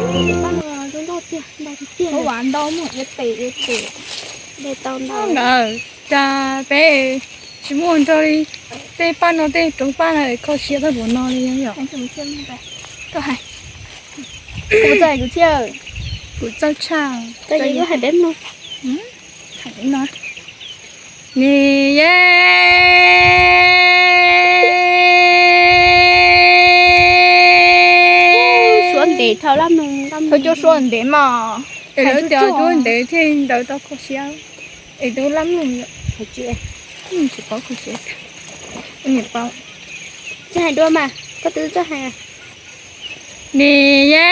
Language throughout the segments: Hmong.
Paj no zoo nkauj tiag, ntau tiag. Ua ntau muaj iab tes iab tes. De tau ntau nkawd, cas peb tsis muaj nrog li tej paj no tej roob paj no es kho siab tag npaum no li yom. Kuv txawj, kuv txawj tshaj, txawj hais peb mloog. Hais peb no. Ni ye. Suab ntev dhau lab mloog, thov cov suab ntev mas. Es lawv tias suab ntev thiaj ntawd tau kho siab. Es tus lab mloog yom. Tsis paub kho siab. Niam paub. Tsis hais dua mas, koj twb txawj hais. Ni ye.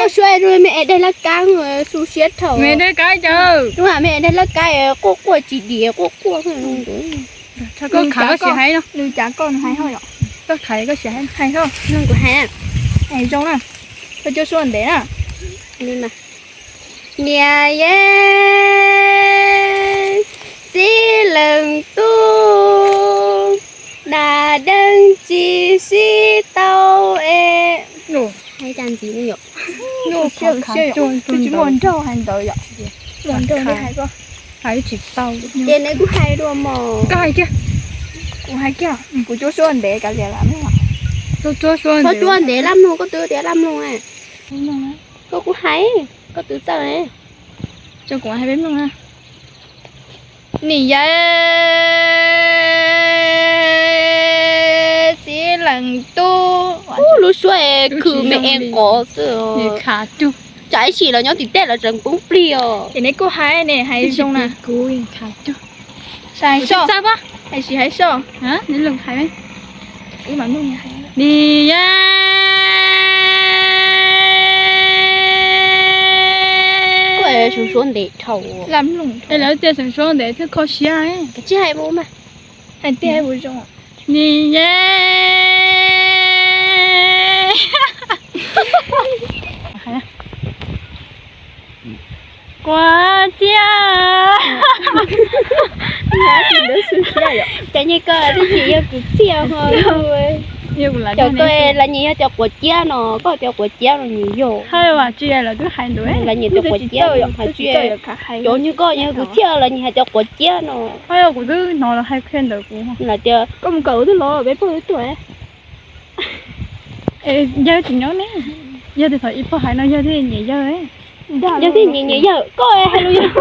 Koj suab me es daig laj kab, su siab dhau. Me daig kab caw. Tus me es daig laj kab quaj quaj tsis dim quaj quaj. Koj khav koj sim hais no. Nws cav koj nws hais ho yom. Koj khav koj sim hais hais ho. Kuv hais. Hais zoo na. Koj cov suab ntev na. Niam ye, txiv leej tub, nas deeg tsis sib tau es. Hais cas ntxiv yom. Tsis muaj nraug hais ntawd yom. Muaj nraug li hais koj. Hais tsis tau. Ces neb kuj hais dua mos. Koj hais kiag. Kuv hais kiag, kuv cuab suab ntev kav liam lab mloog. Txhob cuab ntev lab mloog, koj twb tias lab mloog. Koj kuj hais, koj twb txawj. Tso kuv hais peb mloog na. Ni ye, txiv leej tub. Lub suab es khwv me es qov xwb. Tsam ib sim los nyob tim tej los tseem poob plig os. Ces neb kuj hais ne, hais zoo na. Kuv hais soj. Hais sim hais soj. Ni ye. Koj suab ntev dhau. Es lawv tias suab ntev thiaj kho siab. Kav tsij hais mus mas. Hais tiag hais mus zoo. Ni ye. Quav txiaj. Cas nyias koj twb tsis yog kwv txhiaj ho. Cov koj lawv nyias yog cov quav ciab no, koj cov quav ciab no nyias yog. Lawv nyias cov quav ciab, cov nyias koj yog kwv txhiaj lawv nyias hais cov quav ciab no. Kuv twb hnov lawv hais qhia ntawd kuv. Lawv tias koj mus kawm twb los peb pog twb tuaj. Yawg tsis nyob ne. Yog tias thaum ib pog hais no yog thiaj nyiam yawg. Yog thiaj nyiam nyiam yawg, koj hais lus yog.